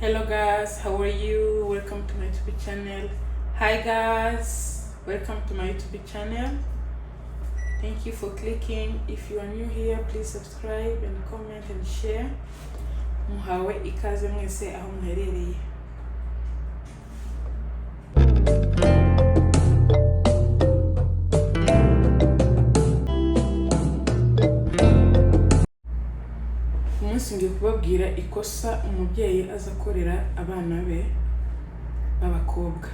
Hello guys, how are you? Welcome to my YouTube channel. Hi guys, welcome to my YouTube channel. Thank you for clicking. If you are new here, please subscribe and comment and share. Muhawe ikaze mwese aho muherereye. Uyu munsi ngiye kubabwira ikosa umubyeyi aza akorera abana be b'abakobwa.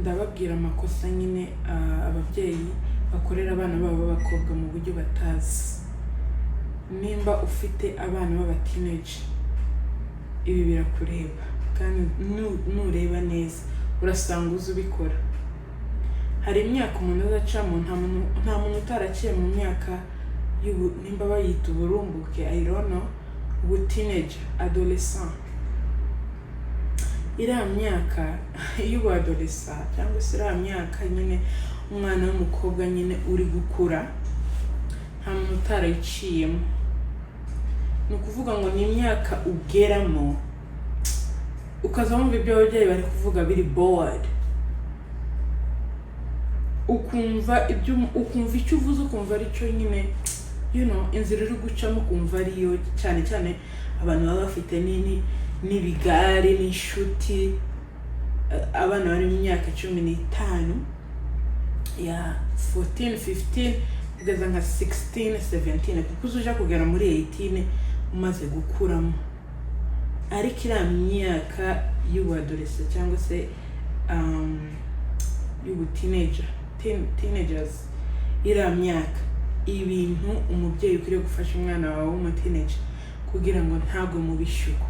Ndababwira amakosa nyine ababyeyi bakorera abana babo b'abakobwa mu buryo batazi. Nimba ufite abana b'aba teenage, ibi birakureba, kandi nureba neza urasanga uzi ubikora. Hari imyaka umuntu azacamo, nta muntu utaraciye mu myaka y'ubu, nimba bayita uburumbuke, I don't know, ubu teenage, adolescent. Iriya myaka y'ubu adolescent cyangwa se iriya myaka nyine umwana w'umukobwa nyine uri gukura, nta muntu utarayiciyemo. Ni ukuvuga ngo ni imyaka ugeramo ukaza wumva ibyo ababyeyi bari kuvuga biri bored, ukumva icyo uvuze, ukumva ari cyo nyine, inzira uri gucamo ukumva ariyo. Cyane cyane abantu baba bafite nini n'ibigare n'inshuti, abana bari mu myaka 15 ya 14, 15 kugeza nka 16, 17, kuko uza uja kugera muri 18 umaze gukuramo. Ariko iriya myaka y'ubu adolescent cyangwa se y'ubu teenager, teenagers, iriya myaka, ibintu umubyeyi ukwiriye gufasha umwana wawe w'umu teenager kugira ngo ntagwe mu bishuko,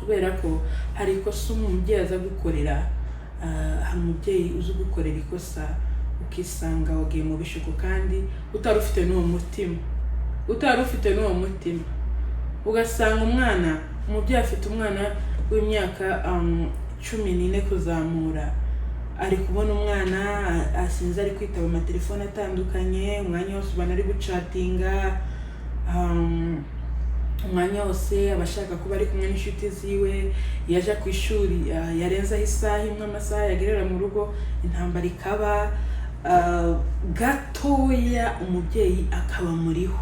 kubera ko hari ikosa umubyeyi aza gukorera, hari umubyeyi uzi gukorera ikosa ukisanga wagiye mu bishuko kandi utari ufite n'uwo mutima, utari ufite n'uwo mutima. Ugasanga umwana, umubyeyi afite umwana w'imyaka 14 kuzamura, ari kubona umwana asinze, ari kwitaba amatelefone atandukanye umwanya wose, ubona ari gucatinga, umwanya wose aba ashaka kuba ari kumwe n'inshuti ziwe. Yaja ku ishuri, yarenzaho isaha imwe, amasaha yagerera mu rugo intambara ikaba, gatoya umubyeyi akaba muriho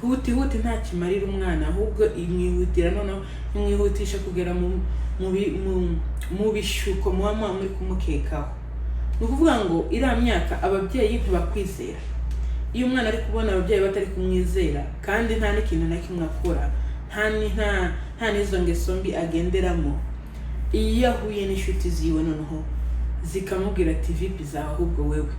huti huti. Nta kimarira umwana, ahubwo imwihutira, noneho imwihutisha kugera mu bishuko muba muri kumukekaho. Ni ukuvuga ngo iriya myaka ababyeyi ntibakwizera. Iyo umwana ari kubona ababyeyi batari kumwizera kandi nta n'ikintu na kimwe akora, nta n'izo ngeso mbi agenderamo, iyo ahuye n'inshuti ziwe noneho zikamubwira ati: "Vipi zawe?", ahubwo wewe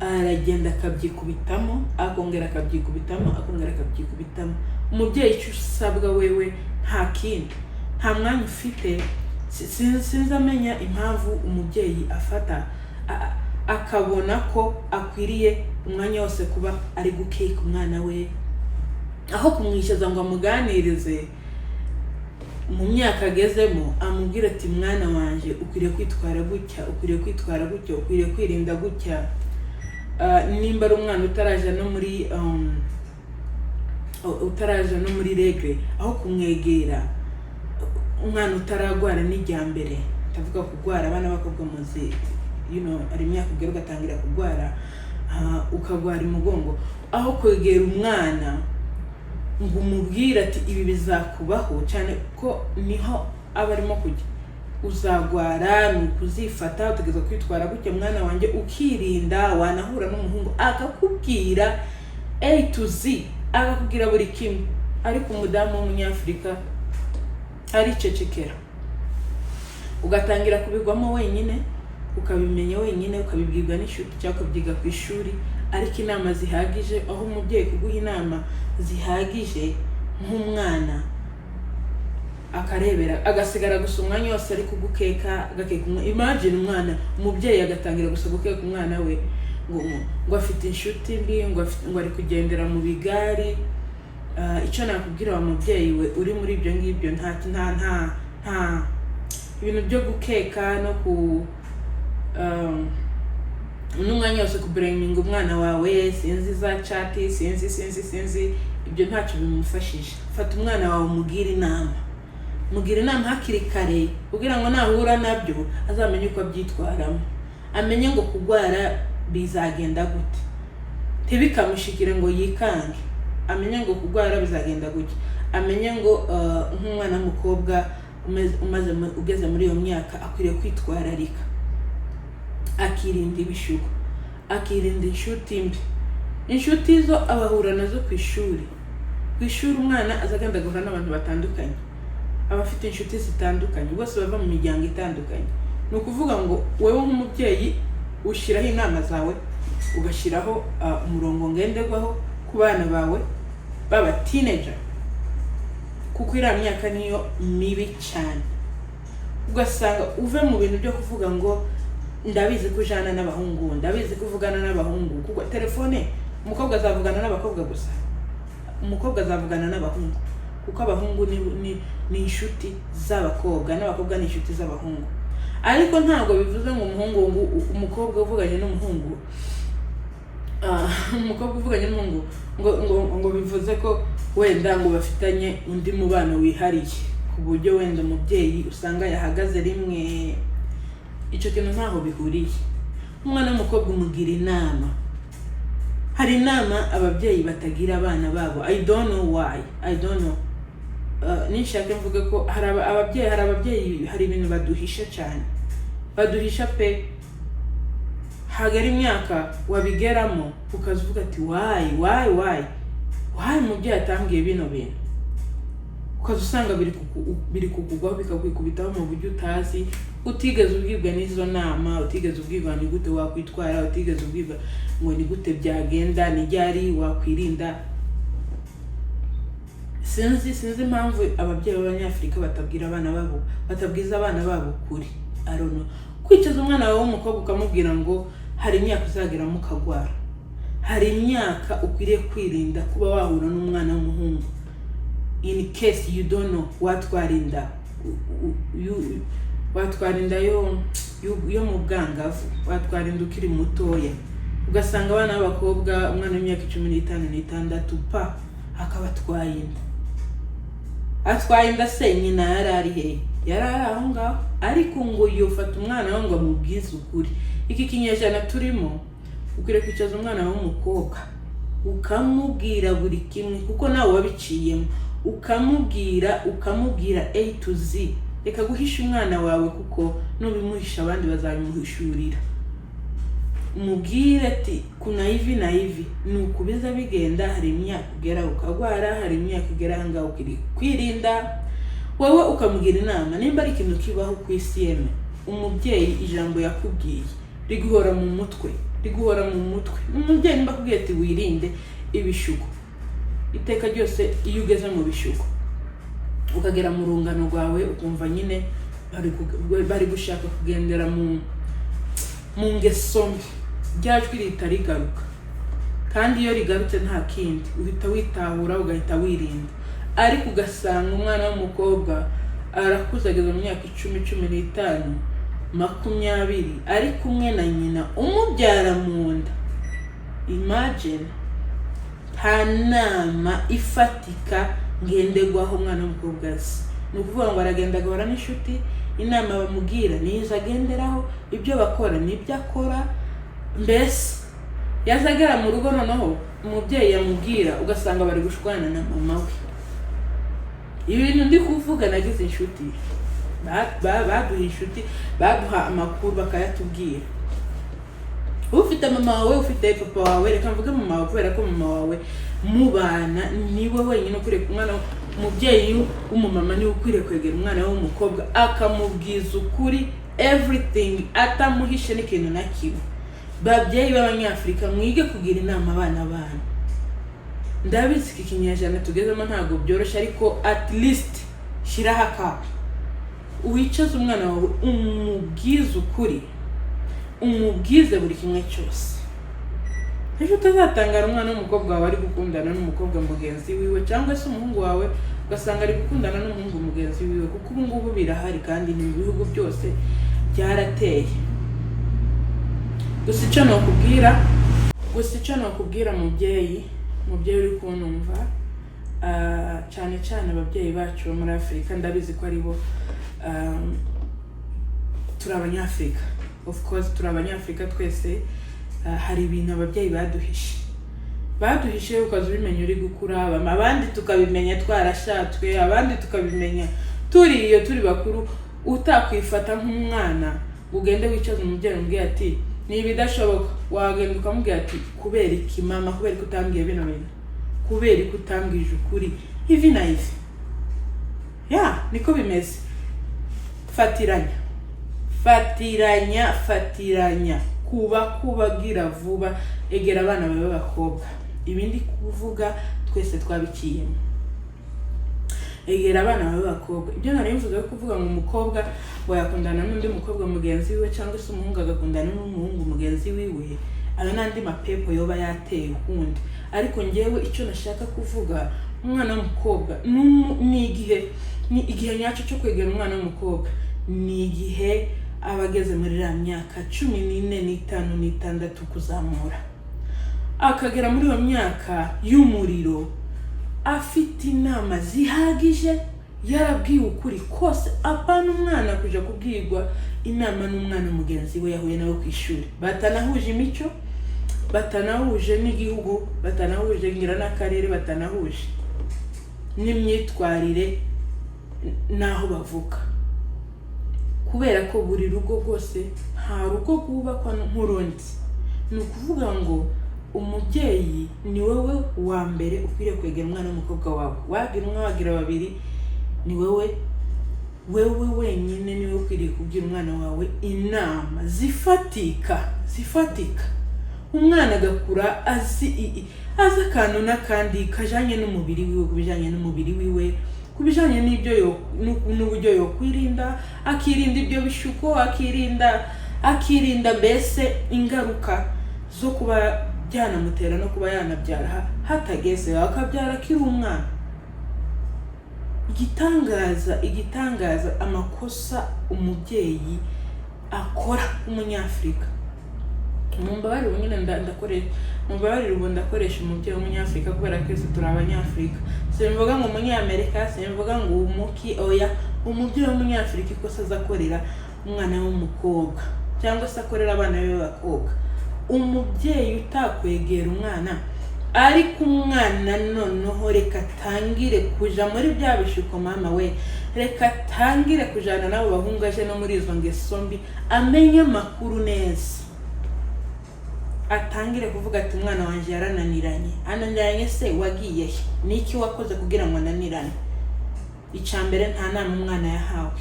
aragenda akabyikubitamo, akongera akabyikubitamo, akongera akabyikubitamo. Umubyeyi icyo usabwa wewe nta kindi, nta mwanya ufite. Sinzi amenya impamvu umubyeyi afata akabona ko akwiriye umwanya wose kuba ari gukeka umwana we, aho kumwishyuza ngo amuganirize mu myaka agezemo, amubwira ati: "Mwana wanjye, ukwiriye kwitwara gutya, ukwiriye kwitwara gutya, ukwiriye kwirinda gutya." Nimba ari umwana utaraja no muri règles, aho kumwegera, umwana utaragwara n'ijya mbere, ndavuga kugwara, abana b'abakobwa muzi, hari imyaka ugera ugatangira kugwara, ukagwara umugongo, aho kwegera umwana ngo umubwire ati: "Ibi bizakubaho", cyane ko niho aba arimo kujya, uzagwara, ni ukuzifata, utegereza kwitwara gutya mwana wanjye, ukirinda. Wanahura n'umuhungu akakubwira A to Z, akakubwira buri kimwe, ariko umudamu w'Umunyafurika aricecekera, ugatangira kubigwamo wenyine, ukabimenya wenyine, ukabibwirwa n'inshuti cyangwa ukabyiga ku ishuri. Ariko inama zihagije, aho umubyeyi kuguha inama zihagije nk'umwana, akarebera, agasigara gusa umwanya wose ari kugukeka, agakeka umwana. Imagine umwana, umubyeyi agatangira gusa gukeka umwana we ngo afite inshuti mbi, ngo ari kugendera mu bigari. Icyo nakubwira wa mubyeyi we uri muri ibyo ngibyo, nta ibintu byo gukeka no ku n'umwanya wose kublaminga umwana wawe, sinzi za chat, sinzi sinzi sinzi. Ibyo ntacyo bimufashije. Fata umwana wawe, umugire inama, mugira inama hakiri kare, kugira ngo nahura nabyo azamenye uko abyitwaramo, amenye ngo kurwara bizagenda gute, ntibikamushikire ngo yikange. Amenye ngo kurwara bizagenda gutya, amenye ngo nk'umwana w'umukobwa ugeze muri iyo myaka akwiriye kwitwararika, akirinda ibishuko, akirinda inshuti mbi. Inshuti zo abahura nazo ku ishuri. Ku ishuri umwana aza agenda agahura n'abantu batandukanye, aba afite inshuti zitandukanye, bose bava mu miryango itandukanye. Ni ukuvuga ngo wowe nk'umubyeyi ushyiraho inama zawe, ugashyiraho umurongo ngenderwaho ku bana bawe baba teenager, kuko iriya myaka niyo mibi cyane. Ugasanga uve mu bintu byo kuvuga ngo ndabizi ko ujana n'abahungu, ndabizi ko uvugana n'abahungu, kuko telefone umukobwa azavugana n'abakobwa gusa, umukobwa azavugana n'abahungu, kuko abahungu ni inshuti z'abakobwa n'abakobwa ni inshuti z'abahungu. Ariko ntabwo bivuze ngo umuhungu, ngo umukobwa uvuganye n'umuhungu, umukobwa uvuganye n'umuhungu ngo bivuze ko wenda ngo bafitanye undi mubano wihariye, ku buryo wenda umubyeyi usanga yahagaze rimwe. Icyo kintu ntaho bihuriye. Umwana w'umukobwa umugira inama. Hari inama ababyeyi batagira abana babo. I don't know why, I don't know. Ninshaka mvuge ko hari ababyeyi, hari ababyeyi, hari ibintu baduhisha cyane, baduhisha pe. Hagera imyaka wabigeramo ukaza uvuga ati: "Why, why, why, why umubyeyi atambwiye bino bintu?" Ukaza usanga biri kukugwaho, bikakwikubitaho mu buryo utazi, utigeze ubwirwa n'izo nama, utigeze ubwirwa ni gute wakwitwara, utigeze ubwirwa ngo ni gute byagenda, ni ryari wakwirinda. Sinzi impamvu ababyeyi b'Abanyafurika batabwira abana babo, batabwiza abana babo ukuri. I don't know. Kwicaza umwana wawe w'umukobwa ukamubwira ngo hari imyaka uzageramo ukagwara, hari imyaka ukwiriye kwirinda kuba wahura n'umwana w'umuhungu, in case you don't know, watwara inda, watwara inda yo mu bwangavu, watwara inda ukiri mutoya. Ugasanga abana b'abakobwa, umwana w'imyaka 15 n'itandatu pa akaba atwaye inda. Atwaye inda se nyina yari ari hehe? Yari ari aho ngaho. Ariko ngo yofata umwana we ngo amubwize ukuri. Iki kinyejana turimo, ukwiriye kwicaza umwana w'umukobwa ukamubwira buri kimwe, kuko nawe wabiciyemo, ukamubwira A to Z. Reka guhisha umwana wawe, kuko nubimuhisha abandi bazabimuhishurira. Umubwire ati kuna hivi na hivi, ni ukubiza bigenda, hari imyaka ugera ukagwara, hari imyaka ugera aha ngaha ukiri kwirinda. Wowe ukamugira inama. Nimba ari ikintu kibaho ku isi, yeme umubyeyi ijambo yakubwiye riguhora mu mutwe, riguhora mu mutwe. Umubyeyi nimba akubwiye ati wirinde ibishuko, iteka ryose iyo ugeze mu bishuko, ukagera mu rungano rwawe, ukumva nyine bari gushaka kugendera mu ngeso mbi, rya jwi rihita rigaruka. Kandi iyo rigarutse nta kindi, uhita witahura, ugahita wirinda. Ariko ugasanga umwana w'umukobwa arakuze, ageze mu myaka 10, 15, 20, ari kumwe na nyina umubyara mu nda. Imagine, nta nama ifatika ngenderwaho umwana w'umukobwa azi. Ni ukuvuga ngo aragenda agahura n'inshuti, inama bamubwira nizo agenderaho, ibyo bakora nibyo akora. Mbese yaza agera mu rugo, noneho umubyeyi yamubwira, ugasanga bari gushwana na mama we. Ibintu ndi kuvuga, nagize inshuti, baduha inshuti, baduha amakuru, bakayatubwira. Ufite mama wawe, ufite papa wawe, reka mvuge mama wawe, kubera ko mama wawe mubana niwe wenyine ukwiriye umwana. Umubyeyi w'umumama niwe ukwiriye kwegera umwana we w'umukobwa, akamubwiza ukuri, everything, atamuhishe n'ikintu na kimwe. Babyeyi b'Abanyafurika, mwige kugira inama abana banyu. Ndabizi iki kinyejana tugezemo ntabwo byoroshye, ariko at least shyiraho akawe, wicaze umwana wawe, umubwize ukuri, umubwize buri kimwe cyose. Ejo utazatangara umwana w'umukobwa wawe ari gukundana n'umukobwa mugenzi wiwe, cyangwa se umuhungu wawe ugasanga ari gukundana n'umuhungu mugenzi wiwe, kuko ubu ngubu birahari kandi ni mu bihugu byose byarateye. Gusa icyo nakubwira, mubyeyi, mubyeyi uri kuntumva. Cyane cyane ababyeyi bacu bo muri Afurika, ndabizi ko aribo, turi Abanyafurika, of course turi Abanyafurika twese. Hari ibintu ababyeyi baduhishe, ukaza ubimenya uri gukura, abandi tukabimenya twarashatswe, abandi tukabimenya turi iyo turi bakuru. Utakwifata nk'umwana ngo ugende wicaze umubyeyi umubwire ati ni ibidashoboka. Wagenda ukamubwira ati: "Kubera iki, mama? Kubera ko utambwiye bino bintu? Kubera ko utambwije ukuri ivi na ivi?" Ya, niko bimeze. Fatiranya, fatiranya, fatiranya, kuba kubagira vuba. Egera abana bawe b'abakobwa. Ibindi kuvuga twese twabiciyemo. Egera abana bawe b'abakobwa. Ibyo nari mvuze ko kuvuga ngo umukobwa ngo yakundana n'undi mukobwa mugenzi wiwe, cyangwa se umuhungu agakundana n'umuhungu mugenzi wiwe, ayo n'andi mapepo yoba yateye ukundi. Ariko ngewe icyo nashaka kuvuga, umwana w'umukobwa ni igihe nyacyo cyo kwegera umwana w'umukobwa ni igihe aba ageze muri iriya myaka 14, 15, 16 kuzamura, akagera muri iyo myaka y'umuriro afite inama zihagije, yarabwiwe ukuri kose. Apana umwana kuja kubwirwa inama n'umwana mugenzi we yahuye nawe ku ishuri, batanahuje imico, batanahuje n'igihugu, batanahuje ngira n'akarere, batanahuje n'imyitwarire n'aho bavuka, kubera ko buri rugo rwose, nta rugo rwubakwa nk'urundi. Ni ukuvuga ngo umubyeyi ni wowe wa mbere ukwiriye kwegera umwana w'umukobwa wawe. Wagira umwe, wagira babiri, ni wowe, wewe wenyine niwe ukwiriye kubwira umwana wawe inama zifatika, zifatika, umwana agakura azi akantu n'akandi kajanye n'umubiri wiwe, ku bijanye n'umubiri wiwe, ku bijanye n'ibyo n'uburyo yokwirinda, akirinda ibyo bishuko, akirinda mbese ingaruka zo kuba byanamutera no kuba yanabyara hatageze, akabyara akiri umwana. Igitangaza, amakosa umubyeyi akora w'Umunyafurika, mumbabarire ubu nyine ndakoresha, mumbabarire ubu ndakoresha umubyeyi w'Umunyafurika, kubera ko twese turi Abanyafurika. Simvuga ngo Umunyamerika, simvuga ngo umuki, oya. Umubyeyi w'Umunyafurika, ikosa aza akorera umwana w'umukobwa cyangwa se akorera abana be b'abakobwa, umubyeyi utakwegera umwana, ariko umwana noneho reka atangire kuja muri bya bishuko, mama we, reka atangire kujana n'abo bahungu, aje no muri izo ngeso mbi, amenye amakuru neza, atangire kuvuga ati: "Umwana wanjye yarananiranye." Ananiranye se wagiye he? Ni iki wakoze kugira ngo ananirane? Icya mbere, nta nama umwana yahawe.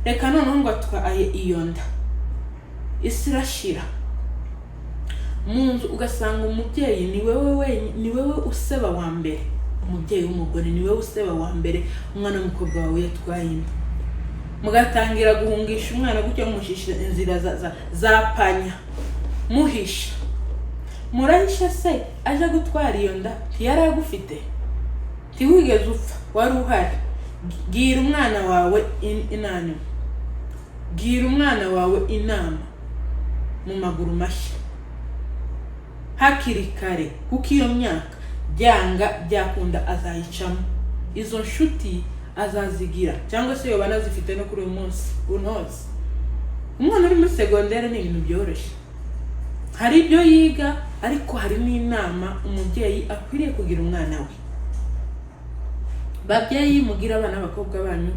Reka noneho ngo atwaye iyo nda, isi irashira mu nzu, ugasanga umubyeyi ni wewe wenyine, ni wewe useba wa mbere. Umubyeyi w'umugore ni wewe useba wa mbere umwana w'umukobwa wawe yatwaye inda, mugatangira guhungisha umwana gutyo, mumushisha inzira za panya, muhisha, murahisha. Se aje gutwara iyo nda ntiyari agufite? Ntiwigeze upfa, wari uhari. Bwira umwana wawe inama, bwira umwana wawe inama mu maguru mashya, hakiri kare, kuko iyo myaka byanga byakunda azayicamo. Izo nshuti azazigira, cyangwa se yoba anazifite no kuri uyu munsi unoze. Umwana uri muri segondere ni ibintu byoroshye, hari ibyo yiga, ariko hari n'inama umubyeyi akwiriye kugira umwana we. Babyeyi, mugire abana b'abakobwa banyu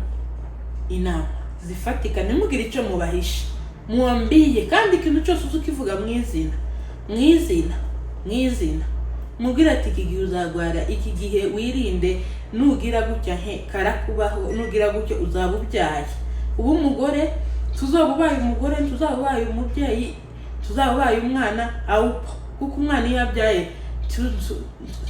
inama zifatika, ntimugire icyo mubahisha. Muwambiye kandi ikintu cyose uzi ukivuga mu izina, mu izina, mu izina. Mubwire ati: "Iki gihe uzagwara, iki gihe wirinde, nugira gutya he karakubaho, nugira gutya uzaba ubyaye." Uba umugore, tuzaba ubaye umugore, tuzaba ubaye umubyeyi, tuzaba ubaye umwana awupo, kuko umwana iyo abyaye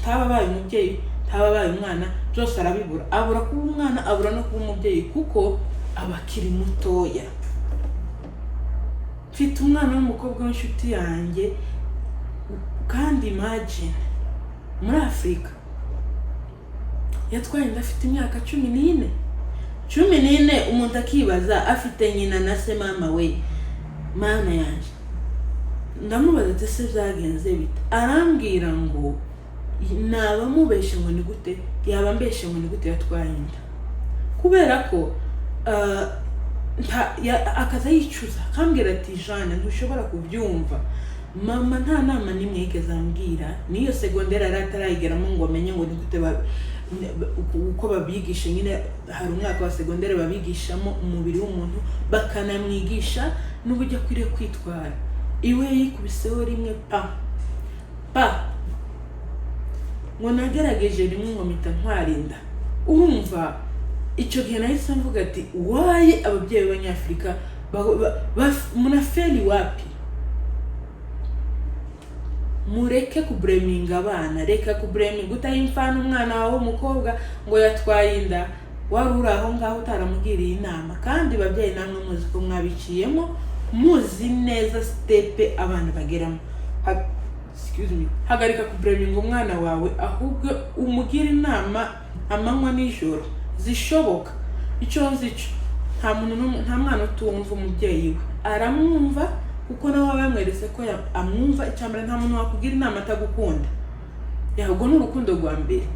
taba abaye umubyeyi, taba abaye umwana, byose arabibura. Abura kuba umwana, abura no kuba umubyeyi, kuko aba akiri mutoya. Mfite umwana w'umukobwa w'inshuti yanjye, kandi imagine, muri Afurika yatwaye inda afite imyaka 14, 14. Umuntu akibaza afite nyina na se. Mama we, mana yanjye! Ndamubaza ati: "Se byagenze bite?" Arambwira ngo Naba mubeshe ngo ni gute, yaba mbeshe ngo ni gute yatwaye inda? Kubera ko akaza yicuza, akambwira ati: "Jane, ntushobora kubyumva, mama nta nama n'imwe yigeze ambwira." N'iyo segonderi yari atarayigeramo ngo amenye ngo ni gute uko babigisha nyine. Hari umwaka wa segonderi babigishamo umubiri w'umuntu, bakanamwigisha n'uburyo akwiriye kwitwara. Iwe yikubiseho rimwe pa pa, ngo nagerageje rimwe, ngo mpita ntwara inda. Urumva, icyo gihe nahise mvuga ati: "Why ababyeyi b'Abanyafurika munafeli wapi?" Mureke kublaminga abana, reka kublaminga, gutaha imfana umwana wawe w'umukobwa ngo yatwaye inda, wari uri aho ngaho utaramugiriye inama. Kandi babyeyi, namwe muzi ko mwabiciyemo, muzi neza step abana bageramo. Excuse me. Hagarika kublaminga umwana wawe, ahubwo umugire inama amanywa nijoro zishoboka. Icyo nzi cyo, nta muntu nta mwana utumva umubyeyi we, aramwumva kuko nawe aba yamweretse ko amwumva. Icya mbere, nta muntu wakugira inama atagukunda, yahubwo ni urukundo rwa mbere.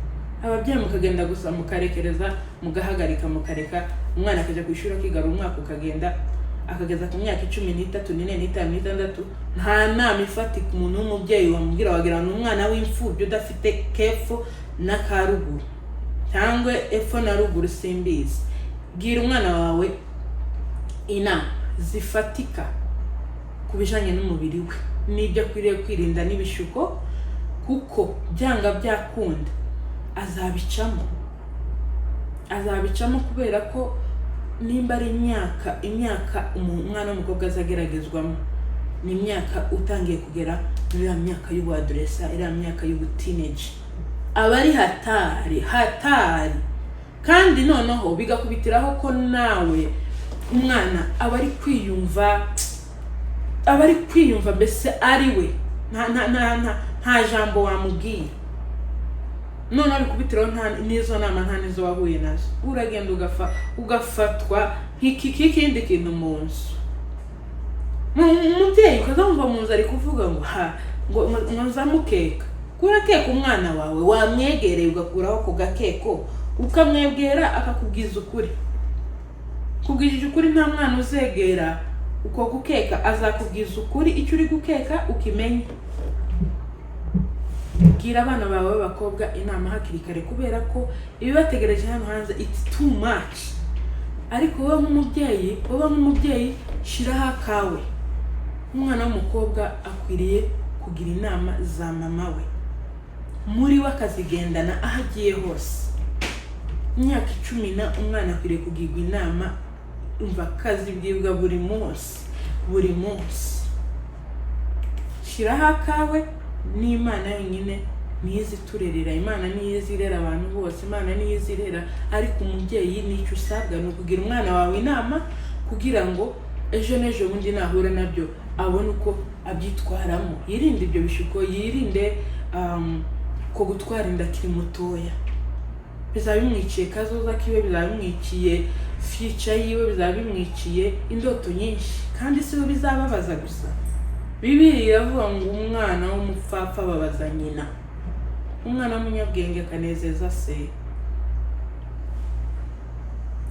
Ababyeyi mukagenda gusa mukarekereza, mugahagarika, mukareka umwana akajya ku ishuri, akigarura, umwaka ukagenda, akageza ku myaka 13, 14, 15, 16, nta nama ifatika umuntu w'umubyeyi wamubwira. Wagira ngo ni umwana w'imfubyi udafite kepfo n'aka ruguru, cyangwa epfo na ruguru, simbizi. Bwira umwana wawe inama zifatika ku bijyanye n'umubiri we n'ibyo akwiriye kwirinda n'ibishuko, kuko byanga byakunda azabicamo, azabicamo, kubera ko nimba ari imyaka umwana w'umukobwa azageragezwamo, ni imyaka utangiye kugera muri iriya myaka y'ubuadolescent, iriya myaka y'ubuteenage, aba ari hatari hatari. Kandi noneho bigakubitiraho ko nawe umwana aba ari kwiyumva mbese ari we, nta jambo wamubwira. Noneho bikubitiraho nta n'izo nama, nta n'izo wahuye nazo, uragenda ugafatwa nk'ikindi kintu mu nzu. Umubyeyi ukazamva mu nzu ari kuvuga ngo ha ngo nzamukeka. Kurakeka umwana wawe? Wamwegereye, ugakuraho ako gakeko, ukamwegera, akakubwiza ukuri. Kubwishije ukuri, nta mwana uzegera uko gukeka, azakubwiza ukuri, icyo uri gukeka ukimenye. Bwira abana bawe b'abakobwa inama hakiri kare, kubera ko ibibategereje hano hanze, it's too much. Ariko wowe nk'umubyeyi, shiraho akawe. Umwana w'umukobwa akwiriye kugira inama za mama we muri we, akazigendana aho agiye hose. Imyaka 10 na umwana akwiriye kugirwa inama, umva, akazibwirwa buri munsi, buri munsi. Shiraho akawe. N'Imana yonyine niyo izi iturerera, Imana niyo izi irera abantu bose, Imana niyo izi irera. Ariko umubyeyi nicyo usabwa ni ukugira umwana wawe inama, kugira ngo ejo n'ejo bundi nahura nabyo abone uko abyitwaramo, yirinde ibyo bishuko, yirinde ko gutwara inda akiri mutoya. Bizaba bimwiciye kazoza kiwe, bizaba bimwiciye future yiwe, bizaba bimwiciye indoto nyinshi. Kandi si we bizababaza gusa. Bibiliya iravuga ngo umwana w'umupfapfa ababaza nyina, umwana w'umunyabwenge akanezeza se.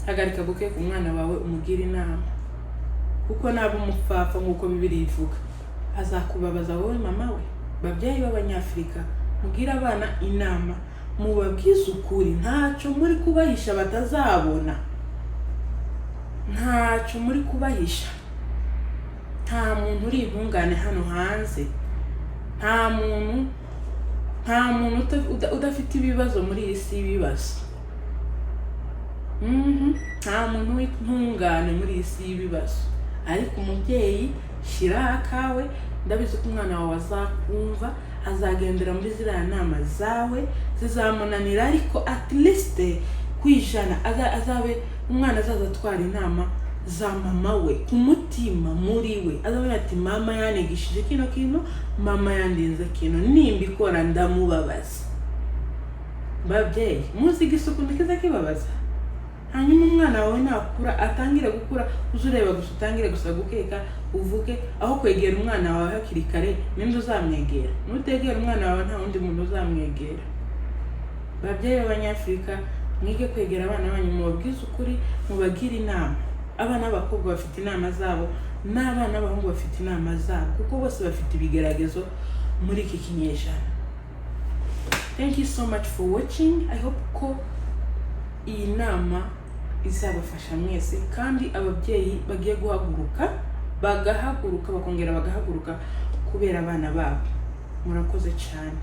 Hagarika gukeka umwana wawe, umugire inama, kuko naba umupfapfa nk'uko Bibiliya ivuga, azakubabaza wowe mama we. Babyeyi b'Abanyafurika, mubwire abana inama, mubabwize ukuri. Ntacyo muri kubahisha batazabona, ntacyo muri kubahisha. Nta muntu uri intungane hano hanze, nta muntu udafite ibibazo muri iyi si y'ibibazo. Nta muntu w'intungane muri iyi si y'ibibazo. Ariko umubyeyi, shyiraho akawe. Ndabizi ko umwana wawe azakumva, azagendera muri ziriya nama zawe. Zizamunanira, ariko at least ku 100 azabe umwana azaza atwara inama za mama we ku mutima. Muri we azabona ati: "Mama yanigishije kino kintu, mama yandinze kino, nimbikora ndamubabaza." Babyeyi, muziga isuku ntikiza kibabaza. Hanyuma umwana wawe nakura, atangire gukura, uze ureba gusa, utangire gusa gukeka. Uvuge aho kwegera umwana wawe hakiri kare, ninde uzamwegera? Nutegera umwana wawe, nta wundi muntu uzamwegera. Babyeyi b'Abanyafurika, mwige kwegera abana banyu, mubabwize ukuri, mubagire inama. Abana b'abakobwa bafite inama zabo n'abana b'abahungu bafite inama zabo, kuko bose bafite ibigeragezo muri iki kinyejana. Thank you so much for watching. I hope ko iyi nama izabafasha mwese, kandi ababyeyi bagiye guhaguruka, bagahaguruka, bakongera bagahaguruka kubera abana babo. Murakoze cyane.